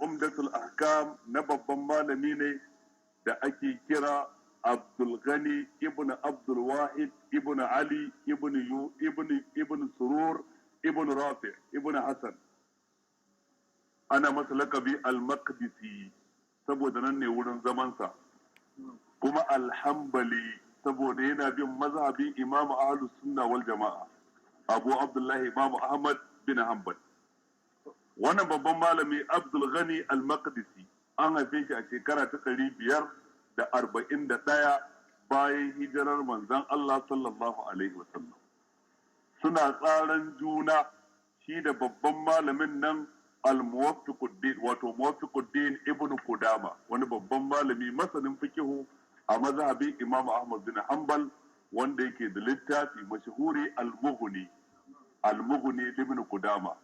Umdatul Ahkam na babban malami ne da ake kira Abdul Ghani ibn Abdul Wahid ibn Ali ibn Yu ibn Surur ibn Rafi ibn Hassan. Ana masa lakabi Al-Maqdisi saboda nan ne wurin zamansa, kuma Al-Hanbali saboda yana bin mazhabin Imam Ahlus Sunna wal Jama'a, Abu Abdullahi Imam Ahmad bin Hanbal. Wannan babban malami Abdul Ghani Al-Maqdisi an haife shi a shekara ta 541 bayan hijirar manzon Allah sallallahu alaihi wasallam. Suna tsaran juna shi da babban malamin nan Al-Muwaffiquddin, wato Muwaffiquddin Ibn Qudama, wani babban malami masanin fikihu a mazhabin Imam Ahmad bin Hanbal, wanda yake da littafi mashhuri Al-Mughni, Al-Mughni Ibn Qudama.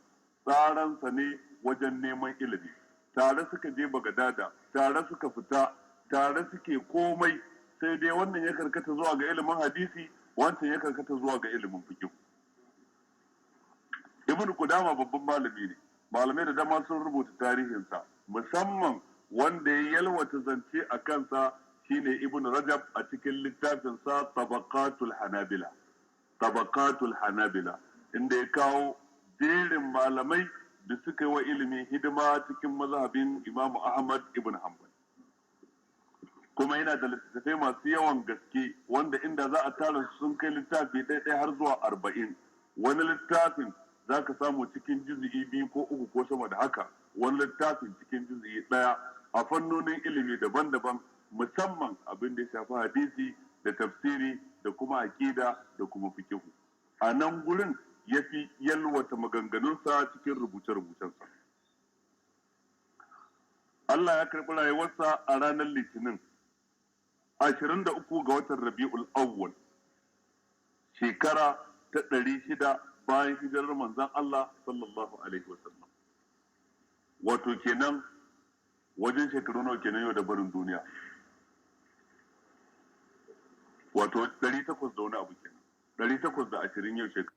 Tsaransa ne wajen neman ilimi. Tare suka je Bagadada, tare suka fita, tare suke komai, sai dai wannan ya karkata zuwa ga ilimin hadisi, wancan ya karkata zuwa ga ilimin fiqh. Ibn Qudama babban malami ne. Malamai da dama sun rubuta tarihinsa, musamman wanda ya yalwata zance a kansa shine Ibn Rajab a cikin littafinsa Tabaqatul Hanabila, Tabaqatul Hanabila, inda ya kawo jerin malamai da suka yi wa ilimi hidima cikin mazhabin Imam Ahmad ibn Hanbal. Kuma yana da littattafai masu yawan gaske, wanda inda za a tara su sun kai littafi ɗaya har zuwa 40. Wani littafin za ka samu cikin juzu'i biyu ko uku ko sama da haka, wani littafin cikin juzu'i ɗaya, a fannonin ilimi daban-daban, musamman abin da ya shafi hadisi da tafsiri da kuma aƙida da kuma fikihu. A nan gurin ya fi yalwata maganganunsa cikin rubuce-rubucensa. Allah ya karɓi rayuwarsa a ranar Litinin 23 ga watan Rabi'ul Awwal, shekara ta 600 bayan hijirar manzon Allah sallallahu alaihi wasallam. Wato kenan wajen shekaru nawa kenan yau da barin duniya? Wato 800 da wani abu kenan, 820 yau shekaru.